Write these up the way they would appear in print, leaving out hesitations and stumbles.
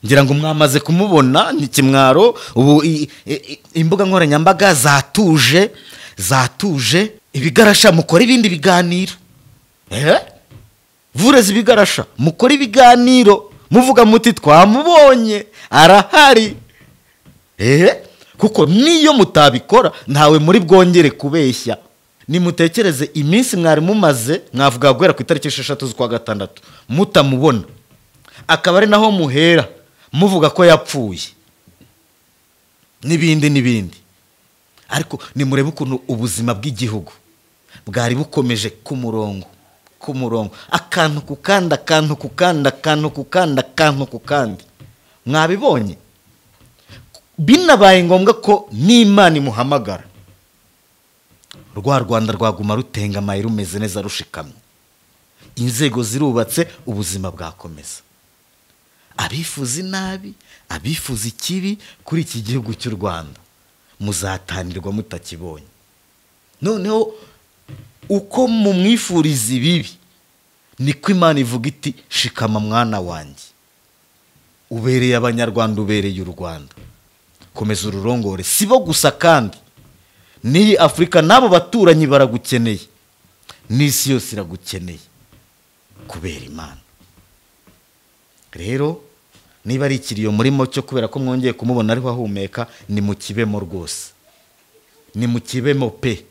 Ngira ngo mwamaze kumubona, ni kimwaro. Ubu imbuga nkoranyambaga zatuje ibigarasha, mukora ibindi biganiro. Vureza ibigarasha, mukora ibiganiro muvuga muti twamubonye arahari. Kuko niyo mutabikora ntawe muri bwongere kubeshya. Nimutekereze iminsi mwari mumaze, mwavuga guhera ku itariki 6 z'ukwa gatandatu mutamubona, akaba ari naho muhera muvuga ko yapfuye n'ibindi n'ibindi. Ariko nimurebe ukuntu ubuzima bw'igihugu bwari bukomeje ku murongo, ku murongo, akantu ku kandi, akantu ku kandi, akantu ku kandi, akantu ku kandi. Mwabibonye. Binabaye ngombwa ko n'Imana imuhamagara, rwa Rwanda rwaguma rutengamaye, rumeze neza, rushikamye, inzego zirubatse, ubuzima bwakomeza. Abifuza inabi, abifuza ikibi kuri iki gihugu cy'u Rwanda, muzatanirwa mutakibonye. Noneho uko mumwifuriza ibibi, niko Imana ivuga iti shikama mwana wanjye, ubereye Abanyarwanda, ubereye u Rwanda, komeza ururongore. Si bo gusa kandi n'iyi Afurika n'abo baturanyi baragukeneye, n'isi yose iragukeneye kubera Imana. Rero niba ari ikiriyo murimo cyo kubera ko mwongeye kumubona ariho ahumeka, ni mukibemo rwose, ni mukibemo pe,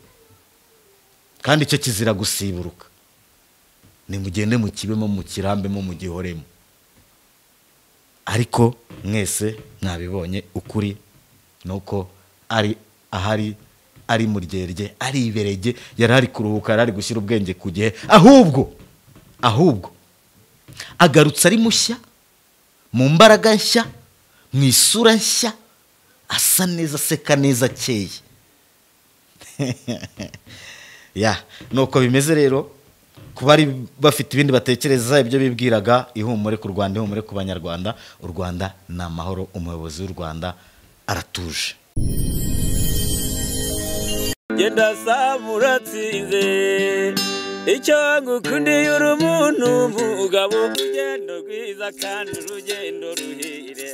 kandi icyo kizira gusiburuka. Nimugende mukibemo, mukirambemo, mugihoremo. Ariko mwese mwabibonye, ukuri nuko ari ahari, ari mu ryerye, ari iberege, yari ari kuruhuka, yari ari gushyira ubwenge ku gihe. Ahubwo agarutse ari mushya, mu mbaraga nshya, mu isura nshya, asa neza, aseka neza, akeye. Ya nuko bimeze rero. Kuba ari bafite ibindi batekereza, ibyo bibwiraga, ihumure ku Rwanda, ihumure ku Banyarwanda. U Rwanda ni amahoro, umuyobozi w'u Rwanda aratuje. Genda samuratsinze, icyo ngukundiye uri umuntu mugabo, urugendo rwiza kandi urugendo ruhire.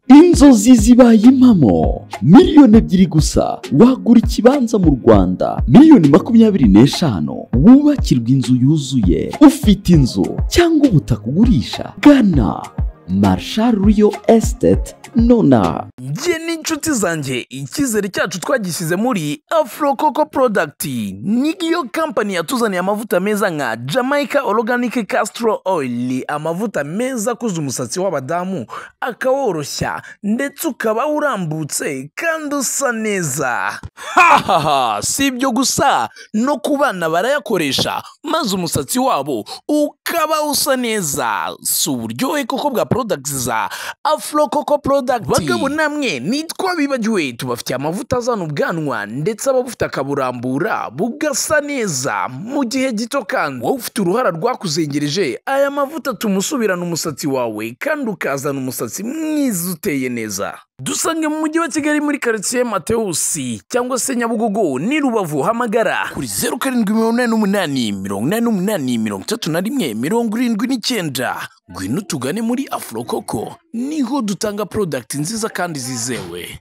Inzozi zibaye impamo, 2 miliyoni gusa wagura ikibanza mu Rwanda, miliyoni 25 wubakirwa inzu yuzuye. Ufite inzu cyangwa ubutaka ugurisha? Gana Marshal Real Estate nona. Njye n'inshuti zanjye icyizere cyacu twagishyize muri Afro Coco Product. Niyo kampani yatuzaniye amavuta meza nka Jamaica Organic Castor Oil, amavuta meza akuza umusatsi w'abadamu, akaworoshya, ndetse ukaba urambutse kandi usa neza. Hahaha, si ibyo gusa, no ku bana barayakoresha maze umusatsi wabo ukaba usa neza. Si uburyohe koko bwa products za Afro Coco Product. Bagabo namwe nitwa bibagiwe, tubafitiye amavuta azana ubwanwa, ndetse ababufite akaburambura bugasa neza mu gihe gito. Kandi wowe ufite uruhara rwakuzengereje, aya mavuta tumusubirana umusatsi wawe kandi ukazana umusatsi mwiza uteye neza. Dusange mu mujyi wa Kigali muri karitsiye Matewusi cyangwa se Nyabugogo ni Rubavu. Hamagara kuri 0788 88 31 79. Ngwino tugane muri Afro Coco, niho dutanga product nziza kandi zizewe.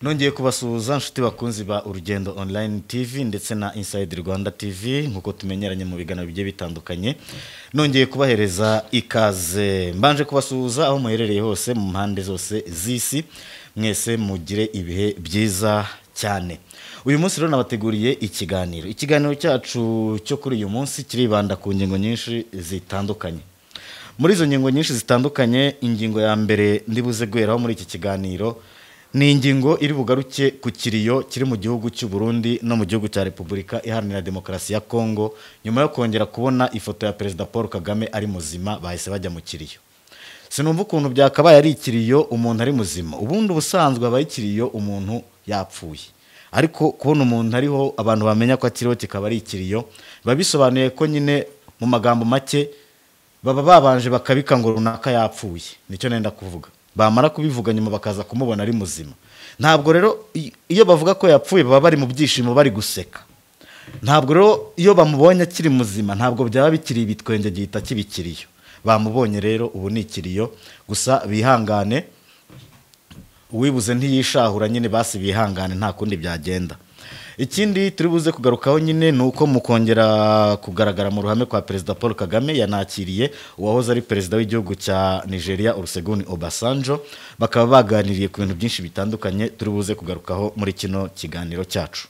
Nongeye kubasuhuza, inshuti bakunzi ba Urugendo Online TV ndetse na Inside Rwanda TV, nk'uko tumenyeranye mu biganiro bigiye bitandukanye. Nongeye kubahereza ikaze, mbanje kubasuhuza aho muherereye hose mu mpande zose z'isi. Mwese mugire ibihe byiza cyane. Uyu munsi rero nabateguriye ikiganiro. Ikiganiro cyacu cyo kuri uyu munsi kiribanda ku ngingo nyinshi zitandukanye. Muri izo ngingo nyinshi zitandukanye, ingingo ya mbere ndibuze guheraho muri iki kiganiro ni ingingo iri bugaruke ku kiriyo kiri mu gihugu cy'u Burundi no mu gihugu cya Repubulika Iharanira Demokarasi ya Kongo, nyuma yo kongera kubona ifoto ya Perezida Paul Kagame ari muzima, bahise bajya mu kiriyo. Sinumva ukuntu byakabaye ari ikiriyo umuntu ari muzima. Ubundi ubusanzwe habaye ikiriyo umuntu yapfuye, ariko kubona umuntu ariho, abantu bamenya ko akiriho, kikaba ari ikiriyo, biba bisobanuye ko nyine mu magambo make baba babanje bakabika ngo runaka yapfuye, nicyo nenda kuvuga. Bamara kubivuga, nyuma bakaza kumubona ari muzima. Ntabwo rero iyo bavuga ko yapfuye baba bari mu byishimo, bari guseka. Ntabwo rero iyo bamubonye akiri muzima, ntabwo byaba bikiri ibitwenge, gihita kiba ikiriyo. Bamubonye rero ubu ni ikiriyo gusa, bihangane, uwibuze ntiyishahura nyine, basi bihangane, nta kundi byagenda. Ikindi turi buze kugarukaho nyine ni uko mu kongera kugaragara mu ruhame kwa Perezida Paul Kagame, yanakiriye uwahoze ari perezida w'igihugu cya Nigeria, Olusegun Obasanjo, bakaba baganiriye ku bintu byinshi bitandukanye turi buze kugarukaho muri kino kiganiro cyacu.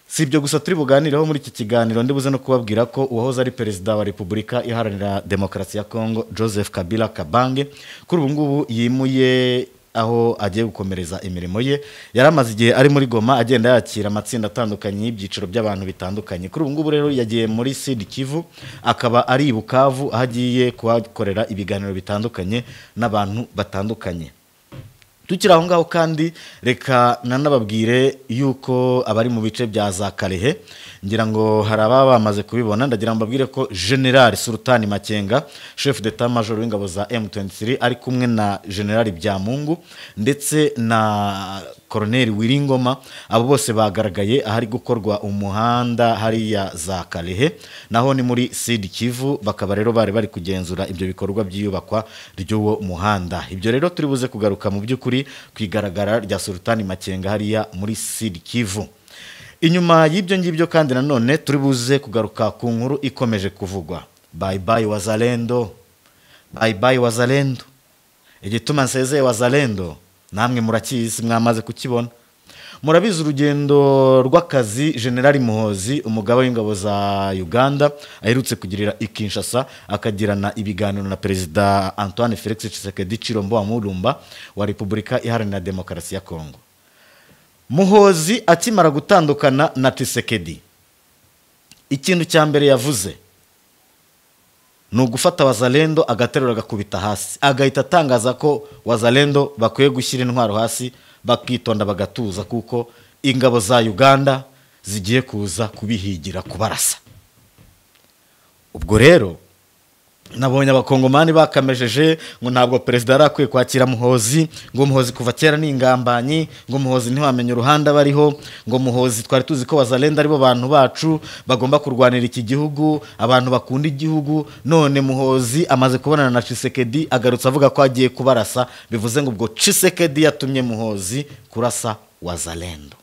Si ibyo gusa turi buganireho muri iki kiganiro, ndibuze no kubabwira ko uwahoze ari perezida wa Repubulika Iharanira Demokarasi ya Kongo, Joseph Kabila Kabange, kuri ubu ngubu yimuye aho agiye gukomereza imirimo ye. Yari amaze igihe ari muri Goma agenda yakira amatsinda atandukanye y'ibyiciro by'abantu bitandukanye. Kuri ubu ngubu rero yagiye muri Sud Kivu, akaba ari i Bukavu aho agiye kuhakorera ibiganiro bitandukanye n'abantu batandukanye. Tukiri aho ngaho kandi, reka nanababwire yuko abari mu bice bya za Kalehe, ngira ngo hari ababa bamaze kubibona, ndagira ngo mbabwire ko General Sultani Makenga, chef d'état major w'ingabo za M23, ari kumwe na General Byamungu ndetse na Colonel Wiringoma. Abo bose bagaragaye ahari gukorwa umuhanda hariya za Kalehe, naho ni muri Sud Kivu, bakaba rero bari kugenzura ibyo bikorwa by'iyubakwa ry'uwo muhanda. Ibyo rero turi buze kugaruka mu by'ukuri kwigaragara rya Sultani Makenga hariya muri Sud Kivu. Inyuma y'ibyo ngibyo kandi nanone turi buze kugaruka ku nkuru ikomeje kuvugwa. Bye bye Wazalendo, bye bye Wazalendo. Igituma nsezeye Wazalendo namwe murakizi, mwamaze kukibona. Murabizi urugendo rw'akazi General Muhozi, umugaba w'ingabo za Uganda, aherutse kugirira i Kinshasa, akagirana ibiganiro na Perezida Antoine Felix Tshisekedi Tshilombo wa Mulumba wa Repubulika Iharanira Demokarasi ya Kongo. Muhozi akimara gutandukana na Tshisekedi, ikintu cya mbere yavuze ni ugufata Wazalendo agaterura agakubita hasi, agahita atangaza ko Wazalendo bakwiye gushyira intwaro hasi, bakitonda, bagatuza, kuko ingabo za Uganda zigiye kuza kubihigira, kubarasa. Ubwo rero nabonye abakongomani bakamejeje ngo ntabwo perezida yari akwiye kwakira Muhozi, ngo Muhozi kuva kera ni ingambanyi, ngo Muhozi ntiwamenya uruhande bariho, ngo Muhozi twari tuzi ko Wazalendo aribo bantu bacu bagomba kurwanira iki gihugu, abantu bakunda igihugu, none Muhozi amaze kubonana na Tshisekedi agarutse avuga ko agiye kubarasa, bivuze ngo ubwo Tshisekedi yatumye Muhozi kurasa Wazalendo.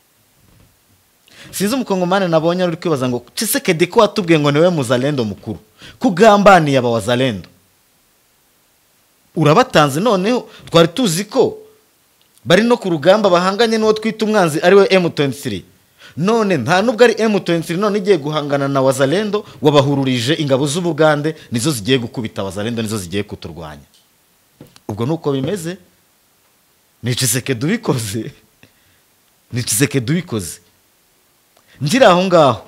Sinzi umukongomani nabonye ari kwibaza ngo Tshisekedi ko watubwiye ngo niwe muzalendo mukuru, kugambaniye aba Wazalendo urabatanze, noneho twari tuzi ko bari no ku rugamba bahanganye n'uwo twita umwanzi ari we M23, none nta nubwo ari M23 none igiye guhangana na Wazalendo, wabahururije ingabo z'Ubugande nizo zigiye gukubita Wazalendo, nizo zigiye kuturwanya. Ubwo nuko bimeze, ni Tshisekedi ubikoze, ni Tshisekedi ubikoze. Ngira aho ngaho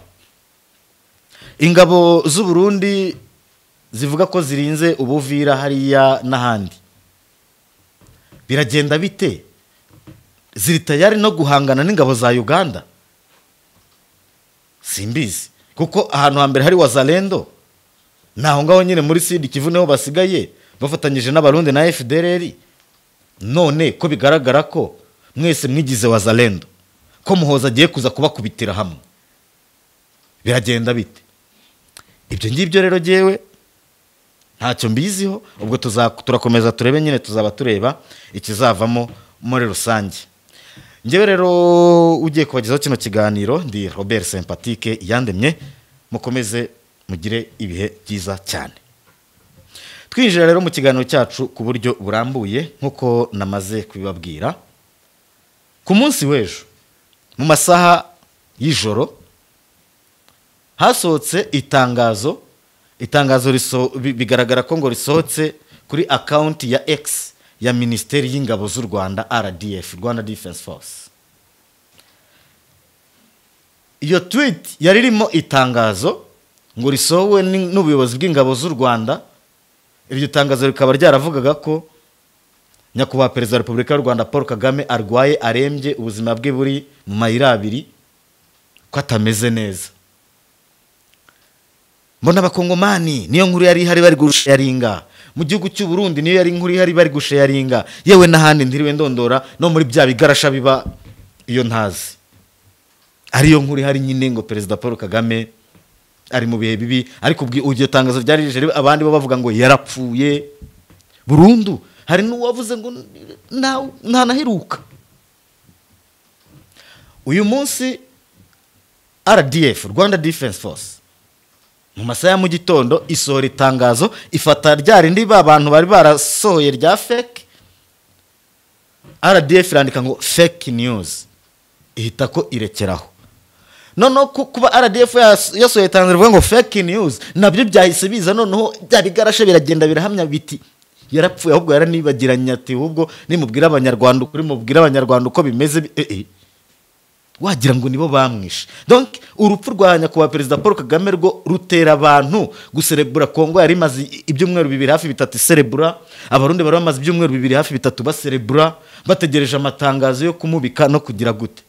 ingabo z'u Burundi zivuga ko zirinze Ubuvira hariya n'ahandi, biragenda bite? Ziri tayari no guhangana n'ingabo za Uganda? Simbizi, kuko ahantu hambere hari Wazalendo naho ngaho nyine muri Sud Kivu niho basigaye bafatanyije n'Abarundi na FDLR. None ko bigaragara ko mwese mwigize Wazalendo, ko Muhoza agiye kuza kubakubitira hamwe, biragenda bite? Ibyo ngibyo rero jewe ntacyo mbiziho, ubwo turakomeza turebe nyine, tuzaba tureba ikizavamo muri rusange. Njyewe rero ugiye kubagezaho kino kiganiro ndi Robert Sympathique Yandemye, mukomeze mugire ibihe byiza cyane. Twinjira rero mu kiganiro cyacu ku buryo burambuye nkuko namaze kubibabwira. Ku munsi w'ejo mu masaha y'ijoro hasohotse itangazo, itangazo bigaragara ko ngo risohotse kuri account ya X ya Minisiteri y'Ingabo z'u Rwanda, RDF, Rwanda Defense Force. Iyo tweet yari irimo itangazo ngo risohowe n'ubuyobozi bw'ingabo z'u Rwanda. Iryo tangazo rikaba ryaravugaga ko Nyakubahwa Perezida wa Repubulika y'u Rwanda Paul Kagame arwaye, arembye, ubuzima bwe buri mu mayira abiri, ko atameze neza. Mbona abakongomani niyo nkuru yari ihari bari gusharinga, mu gihugu cy'u Burundi niyo yari inkuru ihari bari gusharinga, yewe n'ahandi ntiriwe ndondora, no muri bya bigarasha biba iyo ntazi, ariyo nkuru ihari nyine ngo Perezida Paul Kagame Ari mu bihe bibi, ariko iryo tangazo ryari rije abandi bo bavuga ngo yarapfuye burundu. Hari n'uwavuze ngo ntanaheruka. Uyu munsi RDF, Rwanda Defense Force, mu masaha ya mu gitondo isohora itangazo, ifata rya rindi ba bantu bari barasohoye rya fake. RDF irandika ngo fake news, ihita ko irekeraho. Noneho kuba RDF yasohoye itangazo rivuga ngo fake news, nabyo byahise biza, noneho bya bigarashe biragenda birahamya biti yarapfuye, ahubwo yaranibagiranye, ati ahubwo nimubwira Abanyarwanda ukuri, mubwira Abanyarwanda uko bimeze. Wagira ngo nibo bamwishe. Donc urupfu rwa nyakubahwa Perezida Paul Kagame rwo rutera abantu guserebura. Kongo yari imaze ibyumweru 2 hafi 3 iserebura, Abarundi bari bamaze ibyumweru 2 hafi 3 baserebura, bategereje amatangazo yo kumubika no kugira gute.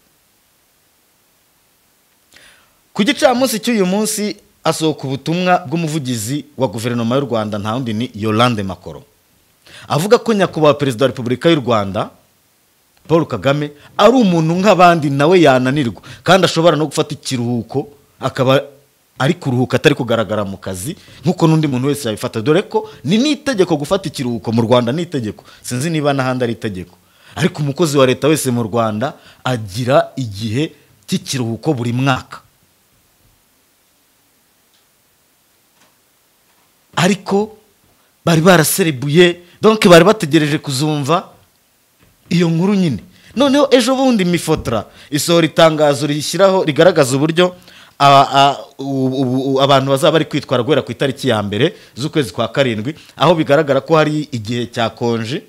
Ku gicamunsi cy'uyu munsi asohoka ubutumwa bw'umuvugizi wa guverinoma y'u Rwanda, nta wundi ni Yolande Makoro, avuga ko nyakubahwa Perezida wa Repubulika y'u Rwanda Paul Kagame ari umuntu nk'abandi, nawe yananirwa kandi ashobora no gufata ikiruhuko akaba ari kuruhuka atari kugaragara mu kazi nk'uko n'undi muntu wese yabifata, dore ko ni n'itegeko gufata ikiruhuko mu Rwanda, ni itegeko, sinzi niba n'ahandi ari itegeko, ariko umukozi wa leta wese mu Rwanda agira igihe cy'ikiruhuko buri mwaka. Ariko bari baraserebuye, donc bari bategereje kuzumva iyo nkuru nyine. Noneho ejo bundi Mifotra isohora itangazo rishyiraho rigaragaza uburyo abantu bazaba bari kwitwara guhera ku itariki ya 1 z'ukwezi kwa 7, aho bigaragara ko hari igihe cya konji.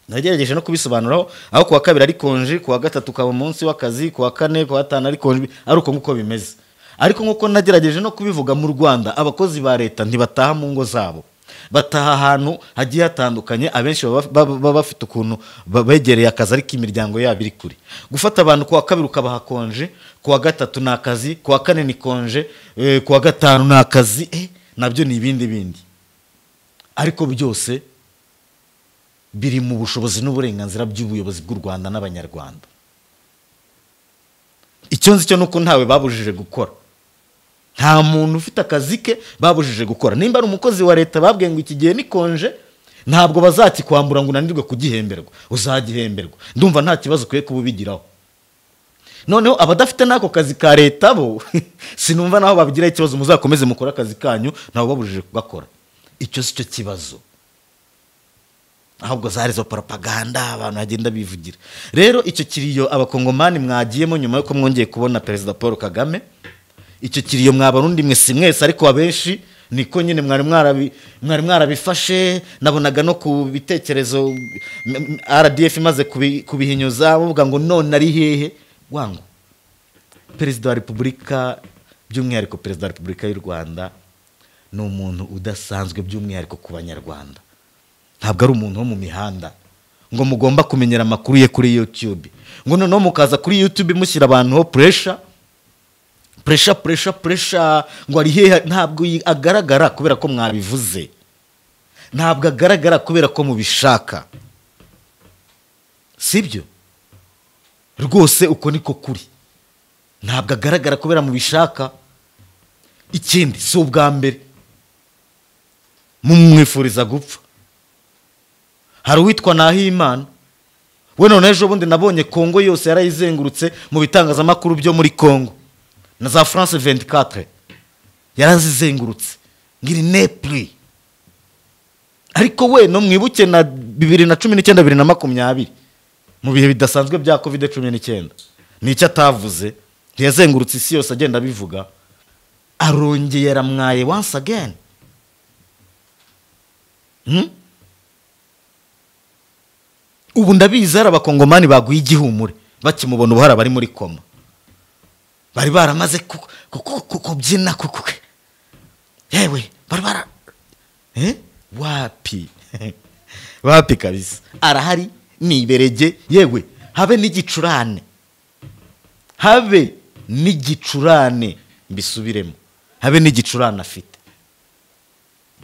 Nagerageje no kubisobanuraho, aho kuwa 2 ari konji, kuwa 3 ukaba umunsi w'akazi, kuwa 4, kuwa 5 ari konji, ari uko nguko bimeze. Ariko nkuko nagerageje no kubivuga, mu Rwanda abakozi ba leta ntibataha mu ngo zabo, bataha ahantu hagiye hatandukanye, abenshi baba bafite ukuntu begereye akazi ariko imiryango yabo iri kure. Gufata abantu kuwa 2 ukabaha konje, kuwa 3 ni akazi, kuwa 4 ni konje, kuwa 5 ni akazi, nabyo ni ibindi bindi. Ariko byose biri mu bushobozi n'uburenganzira by'ubuyobozi bw'u Rwanda n'Abanyarwanda. Icyo nzi cyo nuko ntawe babujije gukora. Nta muntu ufite akazi ke babujije gukora. Nimba ari umukozi wa leta babwiye ngo iki gihe ni konje, ntabwo bazakikwambura ngo unanirwe kugihemberwa, uzagihemberwa. Ndumva nta kibazo ukwiye kubigiraho. Noneho abadafite nako kazi ka leta bo sinumva naho babigira ikibazo, muzakomeze mukora akazi kanyu, ntawe babujije kugakora. Icyo si cyo kibazo, ahubwo zari zo propaganda abantu bagenda bivugira. Rero icyo kiriyo abakongomani mwagiyemo nyuma yuko mwongeye kubona Perezida Paul Kagame, icyo kiriyo mwabarundi mwe si mwese ariko abenshi niko nyine mwari mwarabifashe. Nabonaga no ku bitekerezo RDF imaze kubihinyuza bavuga ngo none ari hehe wangu. Perezida wa Repubulika, by'umwihariko Perezida wa Repubulika y'u Rwanda, ni umuntu udasanzwe by'umwihariko ku Banyarwanda. Ntabwo ari umuntu wo mu mihanda ngo mugomba kumenyera amakuru ye kuri YouTube, ngo noneho mukaza kuri YouTube mushyira abantu ho pressure pressure pressure pressure ngo ari hehe. Ntabwo agaragara kubera ko mwabivuze, ntabwo agaragara kubera ko mubishaka, sibyo rwose, uko niko kuri. Ntabwo agaragara kubera mubishaka. Ikindi si ubwa mbere mumwifuriza gupfa. Hari uwitwa Nahimana we, none ejo bundi nabonye Kongo yose yarayizengurutse mu bitangazamakuru byo muri Kongo na za France 24 yarazizengurutse ngiri nepli. Ariko we no mwibuke na 2019 2020 mu bihe bidasanzwe bya COVID-19 nicyo atavuze, ntiyazengurutse isi yose agenda bivuga, arongeye aramwaye once again. Ubu ndabizi hari abakongomani baguye igihumure bakimubona, ubu hari abari muri koma bari baramaze kubyina kuko yewe bari bara wapi wapi kabisa. Arahari ni iberege, yewe habe n'igicurane, habe n'igicurane, mbisubiremo, habe n'igicurane afite.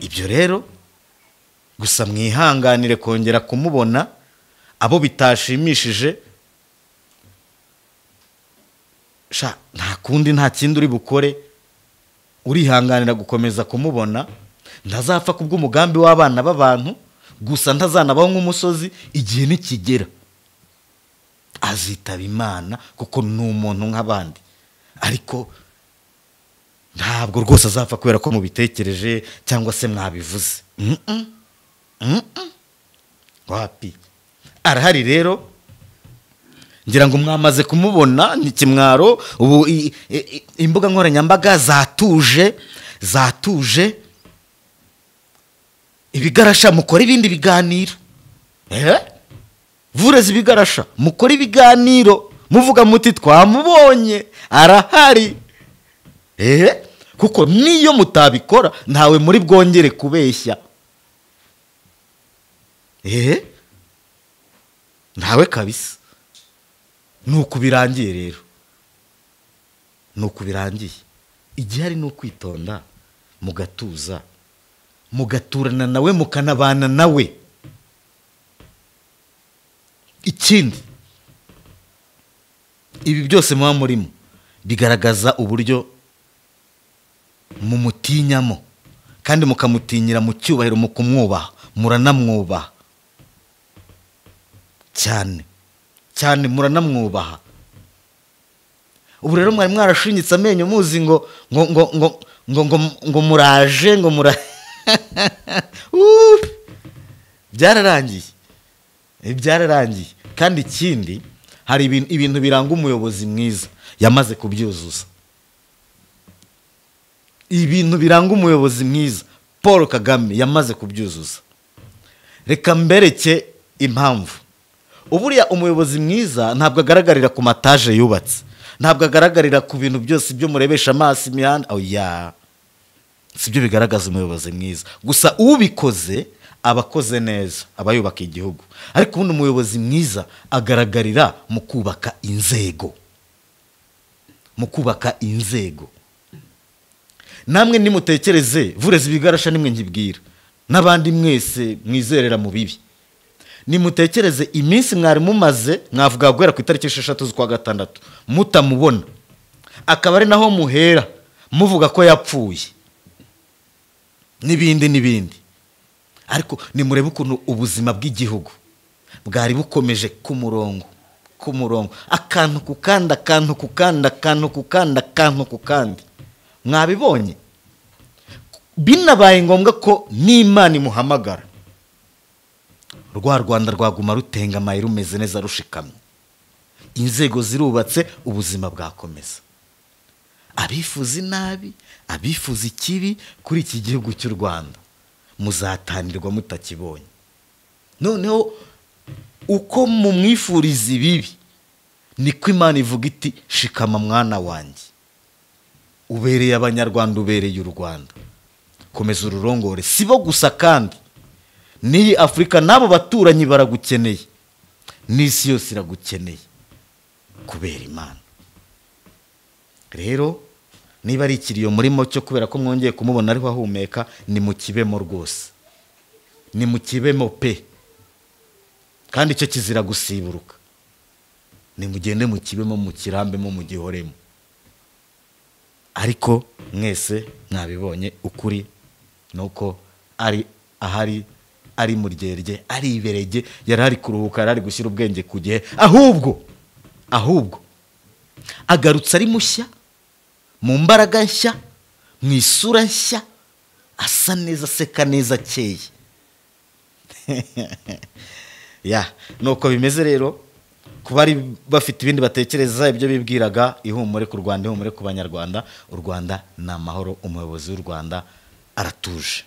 Ibyo rero gusa mwihanganire kongera kumubona, abo bitashimishije sha nta kundi, nta kindi uri bukore, Urihanganira gukomeza kumubona, ntazapfa kubw'umugambi w'abana b'abantu, gusa ntazanabaho nk'umusozi. Igihe nikigera azitaba Imana, kuko ni umuntu nk'abandi, ariko ntabwo rwose azapfa kubera ko mubitekereje cyangwa se mwabivuze. Wapi, arahari rero, ngira ngo mwamaze kumubona, ni kimwaro. Ubu imbuga nkoranyambaga zatuje, zatuje ibigarasha, mukora ibindi biganiro. Vureza ibigarasha, mukora ibiganiro muvuga muti twamubonye arahari. Kuko niyo mutabikora ntawe muri bwongere kubeshya. Ntawe kabisa. Nuko birangiye rero, nuko birangiye. Igihari ni ukwitonda, mugatuza, mugaturana nawe, mukanabana nawe. Ikindi, ibi byose muba murimo bigaragaza uburyo mumutinyamo, kandi mukamutinyira mu cyubahiro, mu kumwubaha, muranamwubaha cyane cyane, muranamwubaha. Ubu rero mwari mwarashinyitse amenyo muzi ngo ngo ngo ngo ngo ngo ngo muraje ngo mura byararangiye, byararangiye. Kandi ikindi, hari ibintu biranga umuyobozi mwiza yamaze kubyuzuza. Ibintu biranga umuyobozi mwiza Paul Kagame yamaze kubyuzuza. Reka mbereke impamvu. Uburiya umuyobozi mwiza ntabwo agaragarira ku mataje yubatse, ntabwo agaragarira ku bintu byose byo murebesha amaso, imihanda, oya, sibyo bigaragaza umuyobozi mwiza. Gusa ubikoze aba akoze neza, aba yubaka igihugu. Ariko ubundi umuyobozi mwiza agaragarira mu kubaka inzego, mu kubaka inzego. Namwe nimutekereze, vureza ibigarasha nimwe nkibwira, n'abandi mwese mwizerera mu bibi, nimutekereze iminsi mwari mumaze, mwavuga guhera ku itariki 6 z'ukwa gatandatu mutamubona, akaba ari naho muhera muvuga ko yapfuye n'ibindi n'ibindi. Ariko nimurebe ukuntu ubuzima bw'igihugu bwari bukomeje ku murongo, ku murongo, akantu ku kandi, akantu ku kandi, akantu ku kandi, akantu ku kandi. Mwabibonye. Binabaye ngombwa ko n'Imana imuhamagara, rwa Rwanda rwaguma rutengamaye, rumeze neza, rushikamye, inzego zirubatse, ubuzima bwakomeza. Abifuza inabi, abifuza ikibi kuri iki gihugu cy'u Rwanda, muzatanirwa mutakibonye. Noneho uko mumwifuriza ibibi, niko Imana ivuga iti shikama mwana wanjye, ubereye Abanyarwanda, ubereye u Rwanda, komeza ururongore. Sibo gusa kandi n'iyi Afurika n'abo baturanyi baragukeneye, n'isi yose iragukeneye kubera Imana. Rero niba ari ikiriyo murimo cyo kubera ko mwongeye kumubona ariho ahumeka, ni mukibemo rwose, ni mukibemo pe, kandi icyo kizira gusiburuka. Nimugende mukibemo, mukirambemo, mugihoremo. Ariko mwese mwabibonye, ukuri nuko ari ahari, ari muryerye, ari iberege, yari ari kuruhuka, yari ari gushyira ubwenge ku gihe. Ahubwo agarutse ari mushya, mu mbaraga nshya, mu isura nshya, asa neza, aseka neza, akeye. Ya, nuko bimeze rero. Kuba ari bafite ibindi batekereza, ibyo bibwiraga, ihumure ku Rwanda, ihumure ku Banyarwanda. U Rwanda ni amahoro, umuyobozi w'u Rwanda aratuje.